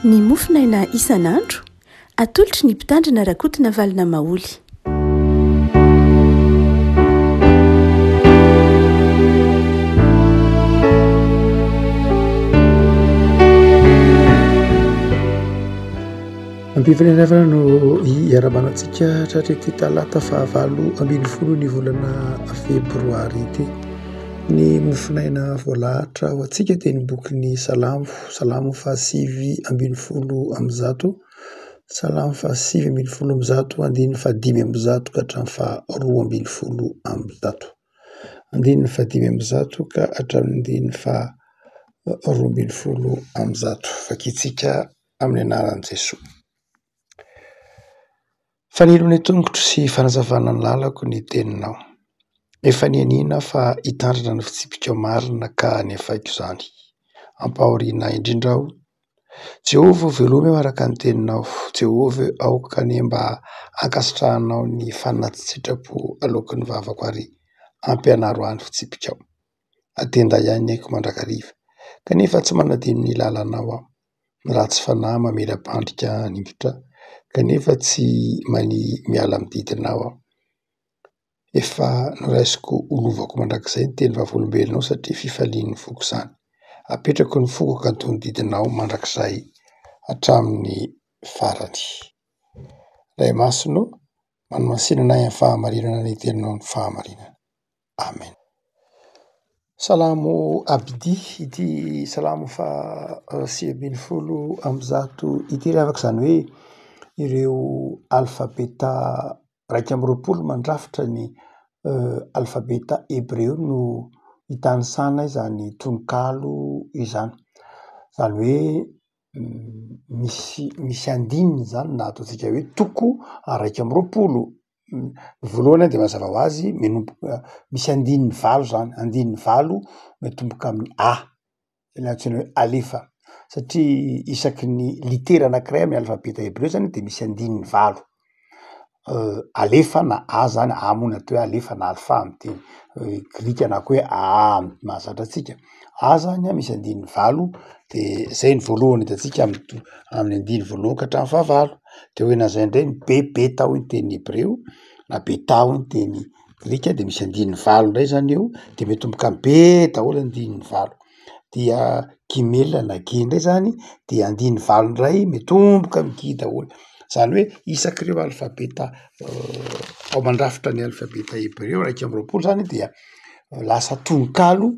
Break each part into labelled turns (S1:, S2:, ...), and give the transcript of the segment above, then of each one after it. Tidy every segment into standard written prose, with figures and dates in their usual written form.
S1: Ny mofonaina isan'andro, atolotry ny Mpitandrina Rakotonavalona Maholy.
S2: Am-pifanerasana no hiarahabana antsika tratra ity talata fahavalo ambin'ny folo ny volana febroary ity. Ny mofonaina voalahatra ho antsika dia ny bokin'ny Salamo, Salamo faha-119, Salamo faha-119 andininy faha-105 ka hatramin'ny faha-112. Andininy faha-105 ka hatramin'ny andininy faha-112. Vakintsika amin'ny anaran'i Jesoa. Fanilo ny tongotro sy fanazavana ny lalako ny teninao. Efa nianiana aho fa hitandrina ny fitsipikao marina ka nefaiko izany. Ampahoriana indrindra aho. Jehovah ô, velomy aho araka ny teninao. Jehovah ô, aoka anie mba hankasitrahanao ny fanatsi-tsitrapo aloaky ny vavako ary ampianaro ahy ny fitsipikao. Atenda ihany ny aiko mandrakariva, kanefa tsy manadino ny lalanao aho. Ny ratsy fanahy mamela-pandrika haningotra, kanefa tsy mania miala amin'ny didinao aho. Efa noraisiko ho lovako mandrakizay ny teny vavolombelonao satria fifalian'ny foko izany. Apetrako ny foko hankatò ny didinao mandrakizay hatramin'ny farany. Ray Masina ô, manomasinana ahy amin'ny fahamarinana ny teninao ny fahamarinana. Amen. Salamo Abidia ity salamo faha 119 ity ry havako, izany hoe ireo alfabeta 21 mandrafitra ny alfabeta hebreo no itanisana izany tononkalo izany. Izany hoe misy misy andininy izany na ataontsika hoe toko 21. Ny voalohany dia mazava ho azy manomboka misy andininy valo zany, andininy valo miatomboka amin'ny A, ilay antsoina hoe alefa satria isaky ny litera anakiray amin'ny alfabeta hebreo zany de misy andininy valo, alefa na A zany, A moa no atao hoe alefa na alfa amy teny grika na koa hoe A mahazatra antsika, A zany an misy andininy valo de zay ny voalohany hitantsika amin'ny andininy voalohany ka hatramin'ny fahavalo. De aorianan'izay indray ny B, beta hoy ny teny hebreo na beta hoy ny teny grika de misy andininy valo ndray zany eo de miatomboka amy B daholo andininy valo, dia gimel na G ndray zany de andininy valo ndray miatomboka amy G daholo, zany hoe isak'ireo alfabeta ao mandrafitra ny alfabeta hebreo 21 zany dia lasa tononkalo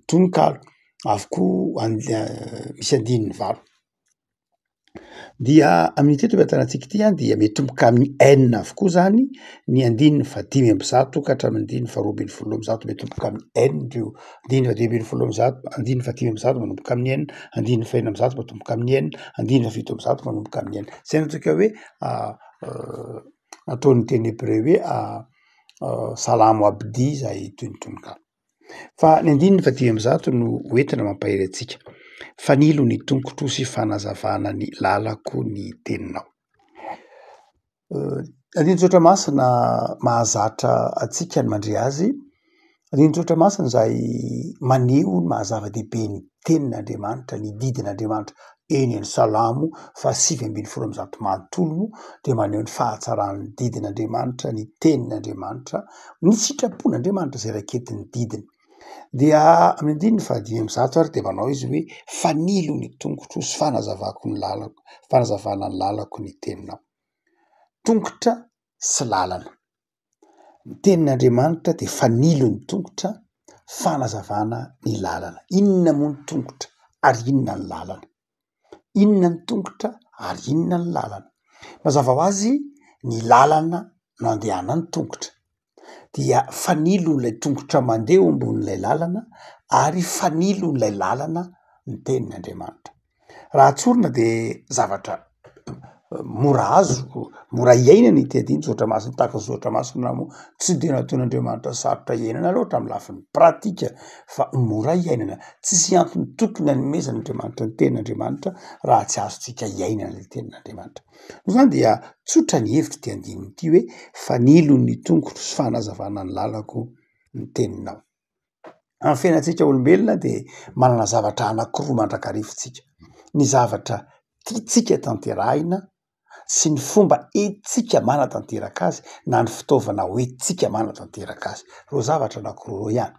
S2: tononkalo avokoa and- misy andininy valo. Dia amin'ity eto am-pitanantsika ity an, dia mitomboka amin'ny N avokoa zany ny andininy faha-105 ka hatramin'ny andininy faha-112, mitomboka amin'ny N ireo andininy faha-115, andininy faha-105 manomboka amin'ny N, andininy faha-106 matomboka amin'ny N, andininy faha-107 manomboka amin'ny N. Zay no ataontsika hoe nataon'ny teny hebreo hoe Salamo Abdi izay toy ny tononkalo. Fa ny andininy faha-105 no hoentina mampahery antsika. Fanilo ny tongotro sy fanazavana ny lalako ny teninao. Andinin-tsoratra masina mahazatra antsika ny mandre azy. Andinin-tsoratra masina izay maneho ny maha zava-dehibe ny tenin'Andriamanitra, ny didin'Andriamanitra. Eny ny Salamo faha-119 manontolo moa dia maneho ny fahatsaran'ny didin'Andriamanitra, ny tenin'Andriamanitra, ny sitrapon'Andriamanitra izay raketin'ny didiny. Dia amin'ny andininy faha-105 ary dia manao izy hoe fanilo ny tongotro sy fanazavako ny lalako, fanazavana ny lalako ny teninao. Tongotra sy lalana. Ny tenin'Andriamanitra dia fanilo ny tongotra, fanazavana ny lalana. Inona moa ny tongotra ary inona ny lalana? Inona ny tongotra ary inona ny lalana? Mazava ho azy ny lalana no andehanan'ny tongotra, dia fanilon'ilay tongotra mandeha eo ambonin'ilay lalana ary fanilon'ilay lalana ny tenin'Andriamanitra. Raha tsorina de zavatra mora azo, mora iainana ity andinin-tsoratra masina, tahaka ny soratra masina moa tsy de nataon'Andriamanitra sarotra iainana loatra amy lafiny pratika fa mora iainana, tsisy antony tokony hanomezan'Andriamanitra ny tenin'Andriamanitra raha tsy azontsika iainana le tenin'Andriamanitra. Noho izany dia tsotra ny hevitry ity andininy ity hoe fanilo ny tongotro sy fanazavana ny lalako ny teninao. Amin'ny fiainantsika olombelona dia manana zavatra anankiroa mandrakariva isika. Ny zavatra tiantsika tanterahina sy ny fomba entintsika manatanteraka azy na ny fitaovana hoentintsika manatanteraka azy. Ireo zavatra anankiroa ireo ihany.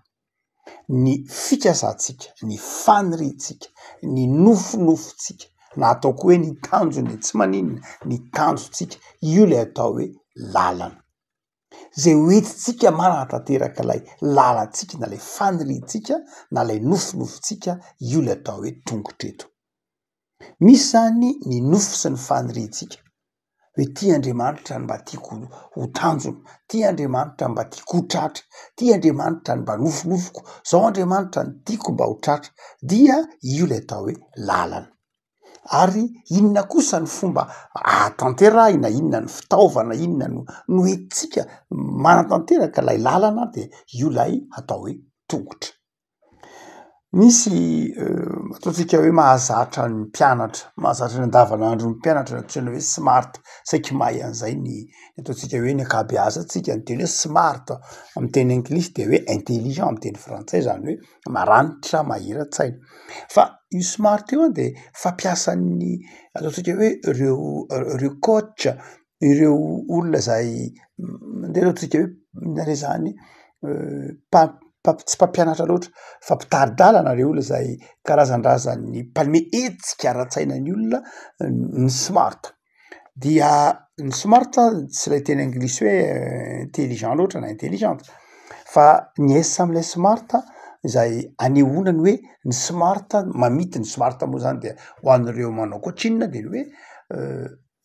S2: Ny fikasantsika, ny faniriantsika, ny nofinofintsika na ataoko hoe ny tanjona e, tsy maninona, ny tanjontsika, io ilay atao hoe lalana. Izay hoentintsika manatanteraka ilay lalantsika na ilay faniriantsika na ilay nofinofintsika, io ilay atao hoe tongotra eto. Misy izany ny nofy sy ny faniriantsika hoe ty Andriamanitra no mba tiako ho tanjona, ty Andriamanitra no mba tiako ho tratra, ty Andriamanitra no mba nofinofiko, zao Andriamanitra no tiako mba ho tratra, dia io ilay atao hoe lalana. Ary inona kosa ny fomba ahatanterahina, inona ny fitaovana, inona no no entintsika manatanteraka ilay lalana de io ilay atao hoe tongotra. Misy ataontsika hoe mahazatra ny mpianatra, mahazatra ny andavanandron'ny mpianatra ny antsoina hoe smart, saiky mahay an'izay ny ataontsika hoe ny ankabeazantsika, ny teny hoe smart amin'ny teny anglisy de hoe intelligent amin'ny teny frantsay zany hoe maranitra, mahira-tsaina. Fa io smart io an de fampiasan'ny ataontsika hoe ireo ireo coach, ireo olona zay ndeha ataontsika hoe inona re zany mpa- tsy mpampianatra loatra fa mpitari-dalana reo olona zay karazandrazan'ny mpanome hetsika ara-tsaina ny olona ny smart, dia ny smart tsy ilay teny anglisy hoe intelligent loatra na intelligente fa ny S am'lay smart izay anehoana ny hoe ny smart mamity ny smart moa zany de ho an'ireo manao coaching de ny hoe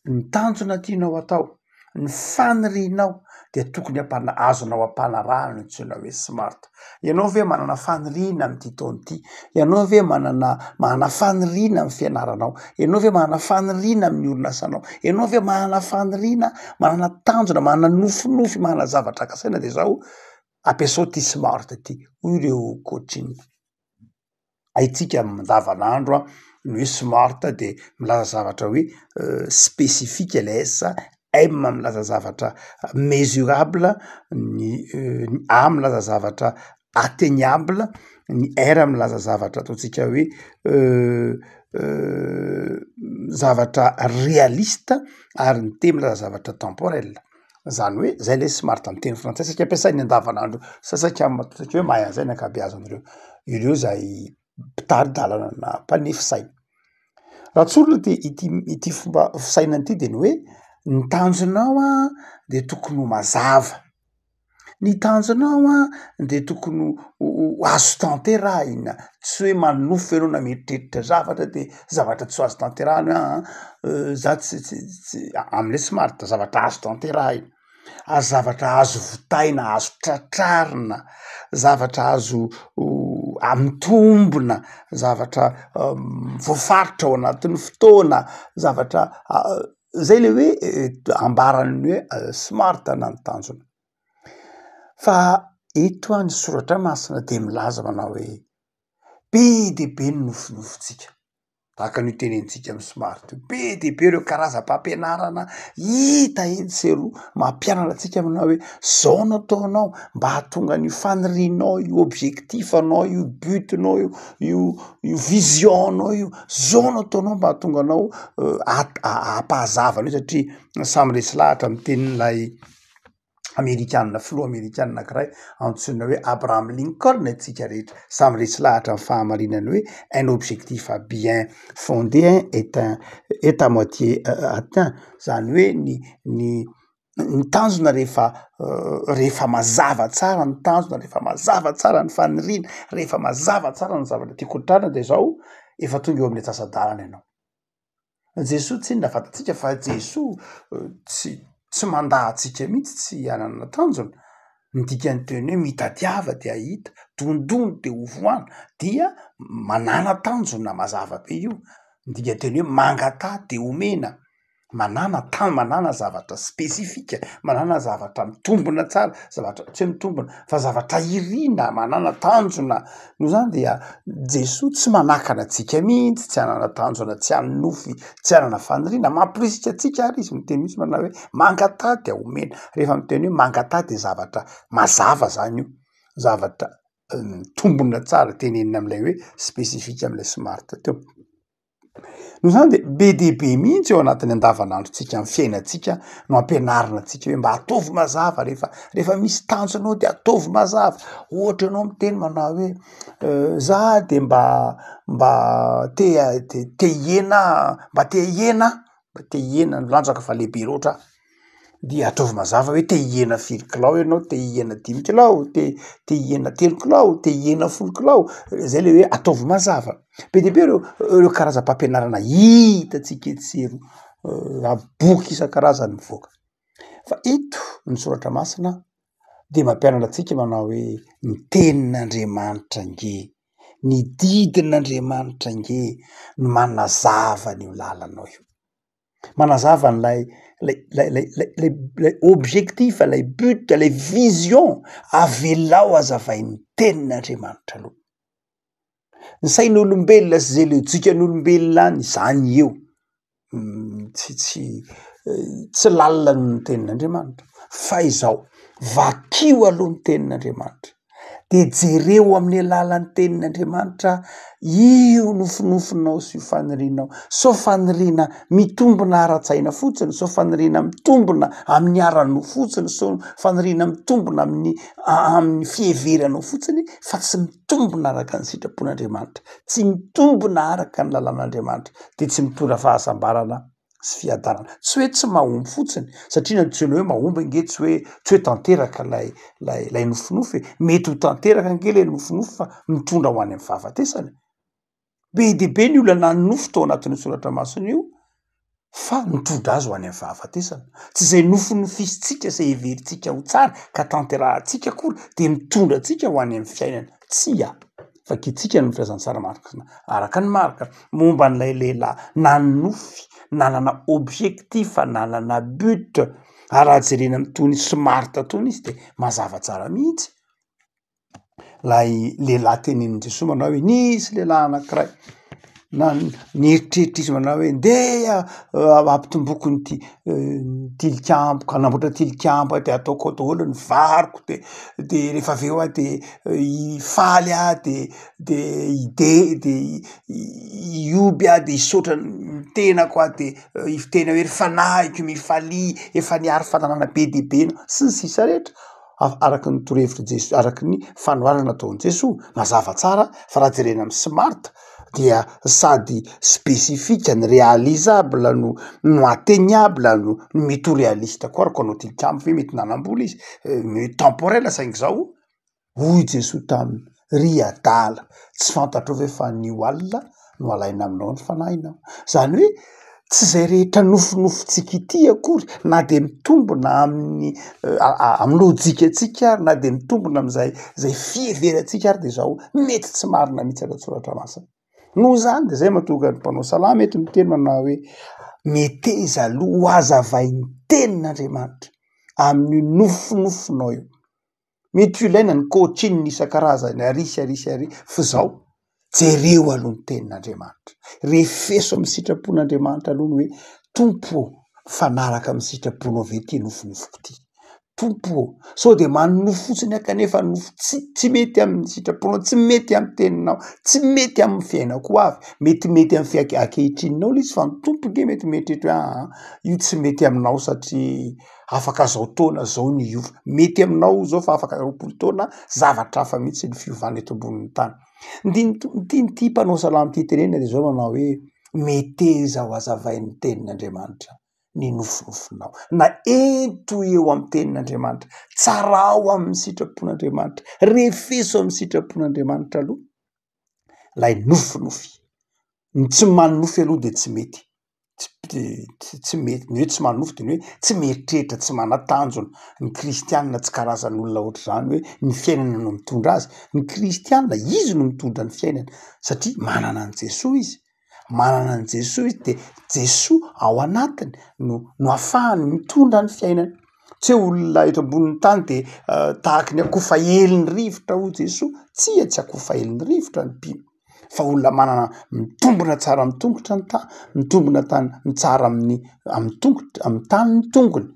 S2: Ny tanjona tianao atao, ny fanirianao dia tokony ampana- azonao ampanarahana ny antsoina hoe smart. Ianao ve manana faniriana amin'ity taona ity? Ianao ve manana manana faniriana amin'ny fianaranao? Ianao ve manana faniriana amin'ny orinasanao? Ianao ve manana faniriana, manana tanjona, manana nofinofy, manana zavatra kasaina? De zao, ampiasao ty smart ty, hoy ireo coaching. Haintsika andavanandro ny hoe smart de milaza zavatra hoe spécifique le S, M milaza zavatra mesurable, ny A milaza zavatra atteignable, ny R milaza zavatra ataontsika hoe zavatra réaliste ary ny T milaza zavatra temporel. Zany hoe zay le smart am teny frantsay saika ampiasainy andavanandro sa saika matetika hoe mahay an'izay ny ankabeazan'ireo, ireo zay mpitari-dalana na mpanefy saina. Raha tsorina de ity ity fomba fisainana ity de ny hoe ny tanjonao an de tokony ho mazava, ny tanjonao an de tokony ho ho azo tanterahina, tsy hoe manonofy ianao na mieritreritra zavatra de zavatra tsy ho azo tanterahina hoe aa za tsy tsy tsy amle smart zavatra azo tanterahina, ary zavatra azo vitaina, azo tratrarina, zavatra azo mitombona, zavatra voafaritra ao anatin'ny fotoana, zavatra zay le hoe ambaran'ny hoe smart na ny tanjona. Fa eto an ny soratra masina de milaza manao hoe be dia be ny nofinofintsika, tahaka an'io tenenintsika amin'ny smart io, be dia be ireo karazam-pampianarana hita etsy sy eroa mampianatra antsika manao hoe zao no ataonao mba hahatonga an'io fanirianao io, objectif anao io, but nao io, io io vision nao io, zao no ataonao mba hahatonga anao hampahazava an'io satria samy resy lahatra amin'ny tenin'ilay amerikana, filoha amerikana anakiray antsoina hoe Abraham Lincoln isika rehetra, samy resy lahatra amin'ny fahamarinany hoe un objectif bien fondé est un est à moitié atteint, zany hoe ny ny ny tanjona rehefa rehefa mazava tsara ny tanjona, rehefa mazava tsara ny faniriana, rehefa mazava tsara ny zavatra tiako ho tratra de zao efa tonga eo amin'ny antsasa-dalana ianao. Jesoa tsinona fantatsika fa Jesoa tsy tsy mandà antsika mihitsy tsy hanana tanjona, ny dikan'ny teny hoe mitadiava de hahita, dondony de ho vohana dia manàna tanjona mazava be io, ny dikan-teny hoe mangataha de omena. Manàna tan-, manàna zavatra spesifika, manàna zavatra mitombina tsara, zavatra tsy hoe mitombina fa zavatra irina, manàna tanjona, noho izany dia Jesoa tsy manakana antsika mihitsy tsy hanana tanjona, tsy hanonofy, tsy hanana faniriana, mamporisika antsika ary izy miteny mihitsy manao hoe mangataha dia omena, rehefa miteny hoe mangataha de zavatra mazava zany io, zavatra mitombina tsara tenenina am'ilay hoe spesifika am'ilay smart teo. Noho izany dia be dia be mihitsy ao anatin'ny andavanandrontsika amin'ny fiainantsika no ampianarina antsika hoe mba ataovy mazava rehefa rehefa misy tanjona ao de ataovy mazava. Ohatra ianao miteny manao hoe za de mba mba te te hihena mba te hihena aho, mba te hihena ny lanjako fa lehibe loatra aho. Dia ataovy mazava hoe te hihena firy kilao ianao, te hihena dimy kilao, te te hihena telo kilao, te hihena folo kilao, zay le hoe ataovy mazava. Be dia be ireo ireo karazam-pampianarana hitantsika etsy sy eroa ah, boky isan-karazany mivoaka. Fa eto ny soratra masina dia mampianatra antsika manao hoe ny tenin'Andriamanitra ange, ny didin'Andriamanitra ange no manazava an'io lalanao io. Manazava an'ilay lay lay lay lay lay objectif, lay but, lay vision, avelao hazavain'ny tenin'Andriamanitra aloha. Ny sain'olombelona sy zay lojikan'olombelona any, zany eo, tsy tsy tsy lalina noho ny tenin'Andriamanitra fa izao, vakio aloha ny tenin'Andriamanitra de jereo amin'ny alalan'ny tenin'Andriamanitra io nofinofinao sy io fanirianao, sao faniriana mitombina ara-tsaina fotsiny, sao faniriana mitombina amin'ny ara-nofo fotsiny, sao faniriana mitombina amin'ny amin'ny fiheveranao fotsiny fa tsy mitombina araka ny sitrapon'Andriamanitra, tsy mitombina araka ny lalàn'Andriamanitra de tsy mitondra fahasambarana sy fiadanana. Tsy hoe tsy mahomby fotsiny satria ny antsoina hoe mahomby ange tsy hoe tsy hoe tanteraka lay lay lay nofinofy e, mety ho tanteraka ange le nofinofy fa mitondra ho any amin'ny fahafatesana e. Be dia be ny olona nanonofy tao anatin'io soratra masina io fa nitondra azy ho any amin'ny fahafatesana. Tsy izay nofinofisintsika izay heverintsika ho tsara ka tanterahantsika akory dia mitondra antsika ho any amin'ny fiainana. Tsia, vakintsika ny filazantsara marina araka ny Marka momba an'ilay lehilahy nanonofy, nanana objectif, nanana but, ary raha jerena amin'itony smart itony izy dia mazava tsara mihitsy. Lay lehilahy tenenin'i Jesoa manao hoe nisy lehilahy anankiray na nieritreritra izy manao hoe ndeha ampitomboko ny ty tilikamboko, hanamboatra tilikambo aho de ataoko ao daholo ny variko de de rehefa avy eo aho de hifaly aho de de hide- de hihoby aho de hisaotra ny tenako aho de hiteny hoe ry fanahiko mifalia efa niary fananana be dia be enao sy ny sisa rehetra. araka ny torohevitr'i Jesoa, araka ny fanoharana nataon'i Jesoa. Mazava tsara fa raha jerena amin'ny smart dia sady spécifique ny réalisable no no atteignable no mety ho réaliste koa ary koa hanao tilikambo ve mety nanam-bola izy, mety temporel saingy zao hoy Jesoa taminy, ry adala tsy fantatrao ve fa anio alina no alaina aminao ny fanahinao. Zany hoe tsy zay rehetra nofinofintsika ity akory na de mitombina amin'ny amin'ny lojikantsika ary na de mitombina am'zay zay fiheverantsika ary de zao mety tsy marina mihitsy ara-tsoratra masina. Noho izany de zay mahatonga ny mpanao salamo eto miteny manao hoe meteza aloha ho hazavain'ny tenin'Andriamanitra amin'io nofinofinao io. Mety ho ilaina ny coaching isan-karazany ary sy ary sy ary fa izao, jereo aloha ny tenin'Andriamanitra, refeso amin'ny sitrapon'Andriamanitra aloha ny hoe Tompo ô, mifanaraka amin'ny sitraponao ve ity nofinofiko ity? Tompo ô, sao dia manonofy fotsiny aho kanefa nofy tsy tsy mety amin'ny sitraponao, tsy mety amin'ny teninao, tsy mety amin'ny fiainako ho avy, metimety amin'ny fiaik- ankehitrininao ilay izy fa ny Tompo nge mety mieritreritra hoe aa io tsy mety aminao satria afaka zao taona zao ny hiova, mety aminao zao fa afaka 20 taona zavatra hafa mihitsy ny fiovana eto ambonin'ny tany. Ny tian'ny tian'ity mpanao salamo ity tenenina de zao manao hoe meteza ho hazavain'ny tenin'Andriamanitra ny nofinofinao, na ento eo amin'ny tenin'Andriamanitra, tsarao amin'ny sitrapon'Andriamanitra, refeso amin'ny sitrapon'Andriamanitra aloha lay nofinofy. Ny tsy manonofy aloha de tsy mety. Tsy mety, ny hoe tsy manonofy de ny hoe tsy mieritreritra, tsy manan-tanjona. Ny kristianina tsy karazan'olona ohatr'izany hoe ny fiainana no mitondra azy. Ny kristianina, izy no mitondra ny fiainany satria manana an'i Jesoa izy, manana an'i Jesoa izy de Jesoa ao anatiny no no ahafahany mitondra ny fiainany. Tsy hoe olona eto ambonin'ny tany de tahaky ny akofa helin'ny rivotra hoy Jesoa, tsia tsy akofa helin'ny rivotra ny mpino. Fa olona manana mitombina tsara amin'ny tongotra ny ta- mitombina tany mitsara amin'ny amin'ny tongotra amin'ny tany ny tongony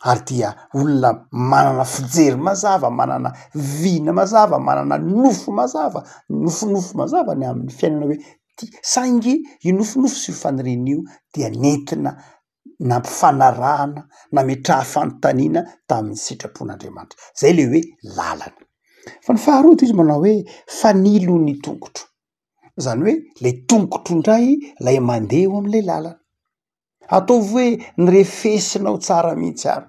S2: ary dia olona manana fijery mazava, manana vina mazava, manana nofy mazava, nofinofy mazava ny amin'ny fiainana hoe. ity. Saingy io nofinofy sy io faniriana io dia nentina nampifanarahana, nametraha fanontaniana tamin'ny sitrapon'Andriamanitra. Zay le hoe lalana. Fa ny faharoa de izy manao hoe fanilo ny tongotro. Zany hoe le tongotro indray lay mandeha eo am'le lalana. Ataovy hoe nirefesinao tsara mihitsy ary,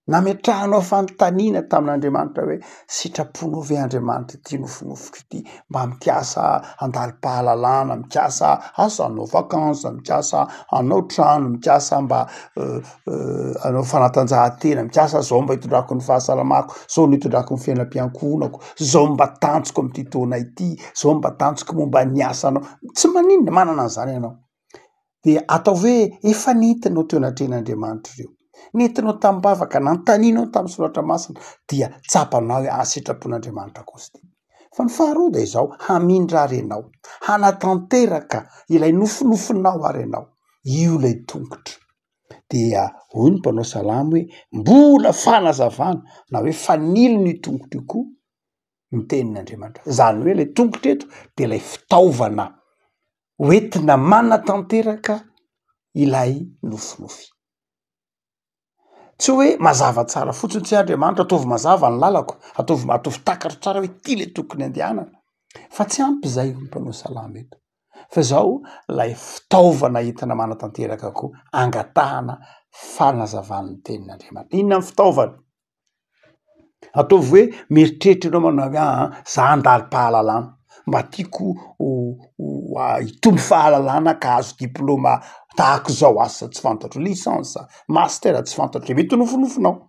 S2: nametrahanao fanontaniana tamin'Andriamanitra hoe sitraponao ve Andriamanitra ity nofinofiko ity, mba mikasa handalim-pahalalana, mikasa asa hanao vacances, mikasa hanao trano, mikasa mba hanao fanatanjahantena, mikasa zao mba hitondrako ny fahasalamako, zao no hitondrako ny fiainam-piankohonako, zao mba tanjoko amin'ity taona ity, zao mba tanjoko momba ny asanao, tsy maninona, manana an'izany ianao. Dia ataovy hoe efa nentinao teo anatrehan'Andriamanitra ireo, nentinao tamim-bavaka, nanontanianao tamin'ny soratra masina, dia tsapanao hoe ah, sitrapon'Andriamanitra kosa ity. Fa ny faharoa dia izao, hamindra ary ianao, hanatanteraka ilay nofinofinao ary ianao, io ilay tongotra. Dia hoy ny mpanao salamo hoe mbola fanazavana na hoe fanilo ny tongotra io koa ny tenin'Andriamanitra. Izany hoe ilay tongotra eto dia ilay fitaovana hoentina manatanteraka ilay nofinofy. Tsy hoe mazava tsara fotsiny tsy hoe Andriamanitra ataovy mazava ny lalako, ataovy ataovy takatro tsara hoe ity le tokony andehanana, fa tsy ampy izay hoy ny mpanao salamo eto, fa izao lay fitaovana entina manatanteraka koa angatahana fanazavan'ny tenin'Andriamanitra. Inona ny fitaovana? Ataovy hoe mieritreritra ianao manao hoe aa za handalim-pahalalana, mba tiako hitombo fahalalana ka hahazo diplaoma tahaka izao, asa tsy fantatro, licence, master tsy fantatro, de mety ho nofinofinao.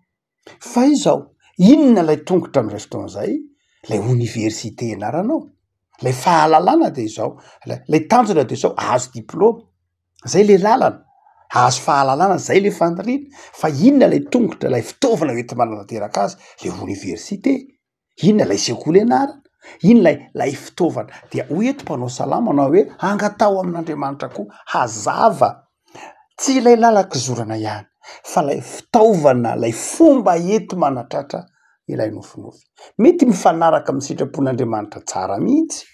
S2: Fa izao, inona ilay tongotra amin'izay fotoana izay? Ilay oniversite ianaranao, ilay fahalalana de izao, ilay tanjona de izao, hahazo diplaoma. Zay le lalana, hahazo fahalalana, zay le faniriana, fa inona lay tongotra, lay fitaovana hoenti-manatanteraka azy? Le oniversite, inona lay sekoly ianarana, inona lay lay fitaovana? Dia hoy eto mpanao salamo manao hoe angataho amin'Andriamanitra koa hazava, tsy ilay lalan-kizorana ihany fa lay fitaovana, lay fomba enti-manatratra ilay nofinofy. Mety mifanaraka amin'ny sitrapon'Andriamanitra tsara mihitsy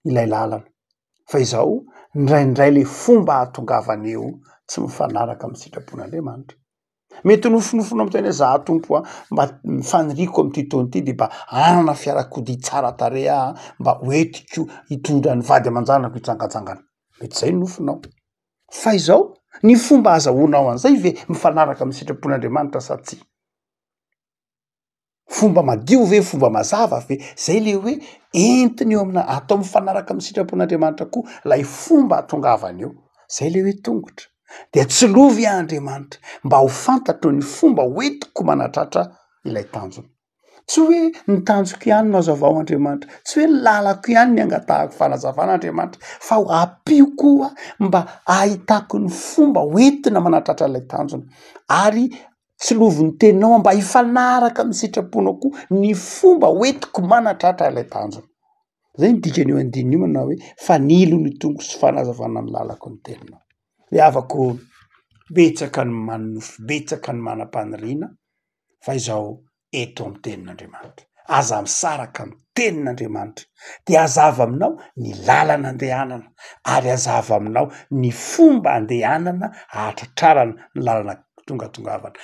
S2: ilay lalana. Fa izao, indraindray le fomba ahatongavana eo tsy mifanaraka amin'ny sitrapon'Andriamanitra. Mety ho nofinofinao miteny hoe za Tompo a, mba ny faniriako amin'ity taona ity de mba hanana fiarakodia tsara tarehy aho mba hoentiko hitondra ny vady aman-janako hitsangantsangana. Mety zay ny nofinao. Fa izao, ny fomba ahazahoanao an'izay ve mifanaraka amin'ny sitrapon'Andriamanitra sa tsia? Fomba madio ve, fomba mazava ve? Zay le hoe entiny eo amina, atao mifanaraka amin'ny sitrapon'Andriamanitra koa lay fomba ahatongavana eo, zay le hoe tongotra. De tsilovy aho Andriamanitra mba ho fantatro ny fomba hoentiko manatratra ilay tanjona. Tsy hoe ny tanjoko ihany no hazavao Andriamanitra, tsy hoe ny lalako ihany ny angatahako fanazavana Andriamanitra, fa ho ampio koa mba ahitako ny fomba hoentina manatratra ilay tanjona ary Tsilovy ny teninao mba hifanaraka amin'ny sitraponao koa ny fomba hoentiko manatratra ilay tanjona. Zay ny dikan'io andininy io manao hoe fanilo ny tongotro sy fanazavana ny lalako ny teninao. Ry havako, betsaka ny manonofy, betsaka ny manam-paniriana fa izao eto amin'ny tenin'Andriamanitra. Aza misaraka amin'ny tenin'Andriamanitra dia hazava aminao ny lalana andehanana ary hazava aminao ny fomba andehanana ahatratrarana ny lalana tongatongavana.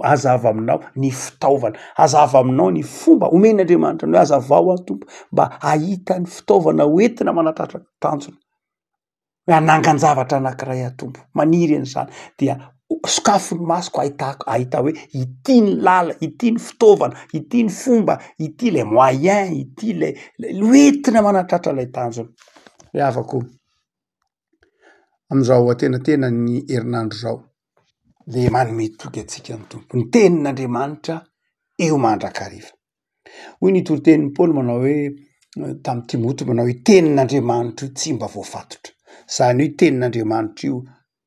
S2: Hazava aminao ny fitaovana, hazava aminao ny fomba omen'Andriamanitra anao hoe hazavao aho Tompo mba hahita ny fitaovana hoentina manatratra tanjona. Hoe hanangan-javatra anankiray aho Tompo, maniry an'izany, dia sokafo ny masoko ahitako, ahita hoe ity ny lala, ity ny fitaovana, ity ny fomba, ity le moyen, ity le le hoentina manatratra ilay tanjona. Ry havako, amin'izao antenatenan'ny herinandro izao de manome toky antsika ny Tompo, ny tenin'Andriamanitra eo mandrakariva. Hoy ny toritenin'i Paoly manao hoe tamin'i Timoty manao hoe tenin'Andriamanitra io tsy mba voafatotra. Izany hoe tenin'Andriamanitra io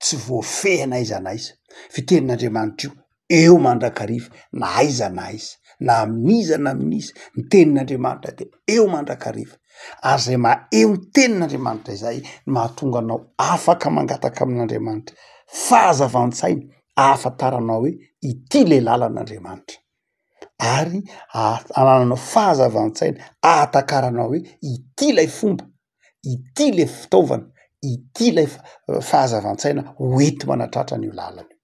S2: tsy voafehy na aiza na aiza. Fa io tenin'Andriamanitra io eo mandrakariva na aiza na aiza, na amin'iza na amin'iza, ny tenin'Andriamanitra dia eo mandrakariva. Ary izay maha eo ny tenin'Andriamanitra izay no mahatonga anao afaka mangataka amin'Andriamanitra fahazavan-tsaina ahafantaranao hoe ity le lalan'Andriamanitra. ary anananao fahazavan-tsaina ahatakaranao hoe ity ilay fomba, ity le fitaovana, ity ilay fahazavan-tsaina ho enti-manatratra an'io lalana io.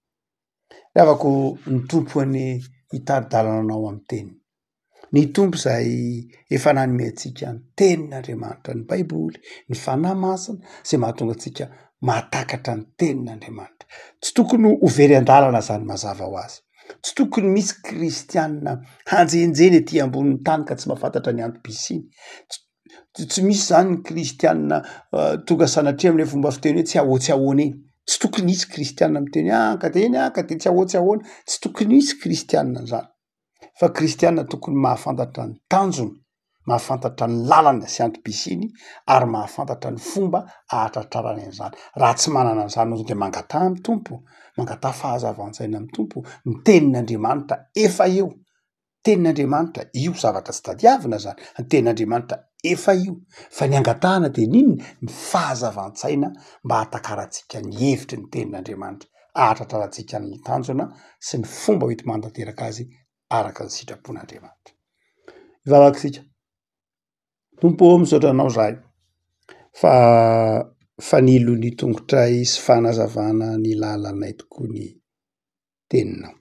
S2: Ry havako, ny Tompo anie hitari-dalana anao amin'ny teniny. Ny Tompo izay efa nanome antsika ny tenin'Andriamanitra, ny Baiboly, ny Fanahy Masina izay mahatonga antsika mahatakatra ny tenin'Andriamanitra. Tsy tokony ho very an-dalana izany mazava ho azy. Tsy tokony misy kristianina hanjenjeny ety ambonin'ny tany ka tsy mahafantatra ny antom-pisiany. Tsy misy zany ny kristianina tonga sanatria am'le fomba fiteny hoe tsy ahoa tsy ahoana iny. Tsy tokony hisy kristianina miteny hoe ah ka de eny ah ka de tsy ahoa tsy ahoana. Tsy tokony hisy kristianina an'zany. Fa kristianina tokony mahafantatra ny tanjony, mahafantatra ny lalana sy antom-pisiany ary mahafantatra ny fomba ahatratrarany an'izany. Raha tsy manana an'izany ianao de mangataha amin'ny Tompo, mangataha fahazavan-tsaina amin'ny Tompo, ny tenin'Andriamanitra efa eo. Tenin'Andriamanitra io zavatra tsy tadiavina zany, ny tenin'Andriamanitra efa io, fa ny angatahana de n'inona? Ny fahazavan-tsaina mba hahatakarantsika ny hevitry ny tenin'Andriamanitra, ahatratrarantsika ny tanjona sy ny fomba hoenti-manatanteraka azy araka ny sitrapon'Andriamanitra. Hivavaka isika. Tompo ô, misaotra anao zahay fa fanilo ny tongotray sy fanazavana ny lalanay tokoa ny teninao.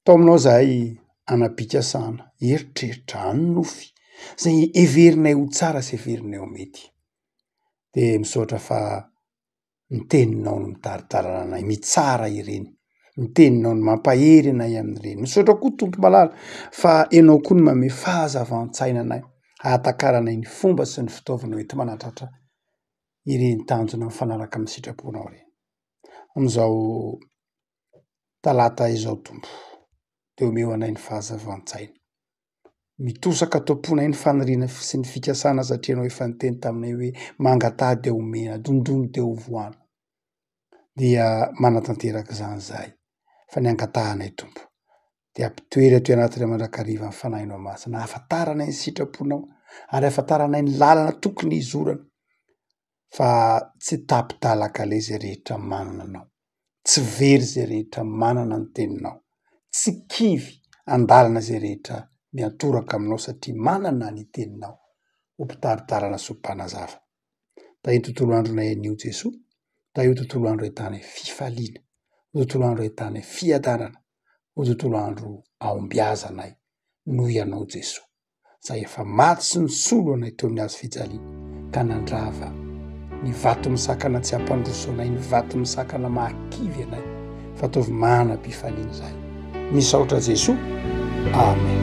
S2: Tao aminao izahay hanam-pikasana, eritreritra, hanonofy izay heverinay ho tsara sy heverinay ho mety. De misaotra fa ny teninao no mitari-dalana anay, mitsara ireny, ny teninao no mampahery anay amin'ireny. Misaotra koa Tompo malala fa ianao koa no manome fahazavan-tsaina anay hahatakaranay ny fomba sy ny fitaovana hoenti-manatratra ireny tanjona mifanaraka amin'ny sitraponao ireny. Amin'izao talata izao Tompo de omeo anay ny fahazavan-tsaina. Mitosaka ato am-ponay ny faniriana sy ny fikasana satria Ianao efa niteny taminay hoe mangataha dia omena, dondony dia hovohana. Dia manatanteraka izany izahay fa ny angatahanay Tompo dia ampitoery ato anatinay mandrakariva ny Fanahinao Masina ahafantaranay ny sitraponao ary ahafantaranay ny lalana tokony hizorana. fa tsy tapi-dalan-kaleha izay rehetra manana anao, tsy very izay rehetra manana ny teninao, tsy kivy an-dalana izay rehetra miantoraka aminao satria manana ny teninao ho mpitari-dalana sy ho mpanazava. Tahio tontolo andronay anio Jesoa, tahio tontolo andro ahitana fifaliana, ho tontolo andro ahitana fiadanana, ho tontolo andro ahombiazanay noho Ianao Jesoa. izay efa maty sy nisolo anay teo amin'ny hazo fijaliana ka nandrava ny vato misakana tsy hampandroso anay, ny vato misakana mahakivy anay, fa ataovy manam-pifaliana izahay. Misaotra Jesoa. Amen.